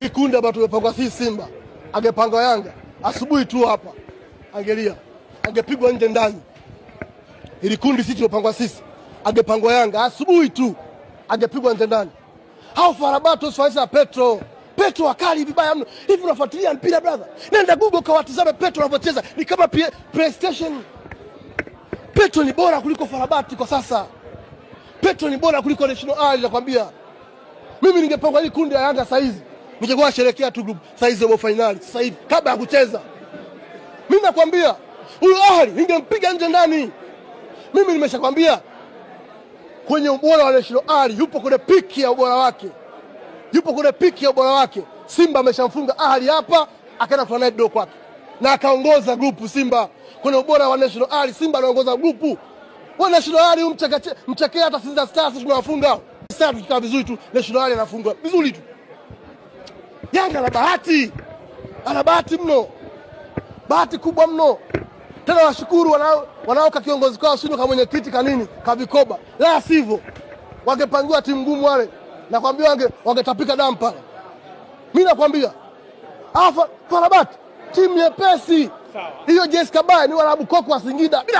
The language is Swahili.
Kikundi ambacho tumepangwa sisi Simba, angepangwa Yanga asubuhi tu hapa, angelia, angepigwa nje ndani. Ili kundi sisi tumepangwa sisi, angepangwa Yanga asubuhi tu, angepigwa nje ndani. Hao Farabato Swaisa Petro, Petro wakali vibaya mno. Hivi unafuatilia mpira brother? Nenda Google kawatizame Petro anapocheza, ni kama PlayStation. Petro ni bora kuliko Farabati kwa sasa. Petro ni bora kuliko National Ali, nakwambia. Mimi ningepangwa hili kundi la Yanga saa hizi, ningekuwa nasherehekea tu group saa hizi robo finali sasa hivi kabla ya kucheza. Mimi nakwambia huyu Ahli ningempiga nje ndani. Mimi nimeshakwambia kwenye ubora wa National Ali yupo kwenye piki ya ubora wake. Yupo kwenye piki ya ubora wake. Simba ameshamfunga Ahli hapa, akaenda kwa naye draw kwake. Na akaongoza grupu Simba. Kwenye ubora wa National Ali Simba anaongoza grupu. Wa National Ali mchakea hata Sinza Stars tunawafunga. Stars tukikaa vizuri tu National Ali anafunga vizuri tu. Yanga ana bahati. Ana bahati mno. Bahati kubwa mno. Tena washukuru wanaoka kiongozi kwao sio kama mwenyekiti kanini kavikoba. La sivyo wangepangiwa timu ngumu wale. Nakwambia wangetapika damu pale. Mimi nakwambia Afa Farabati timu nyepesi. Hiyo Jessica Kabaya ni Waarabu koko wa Singida. Bila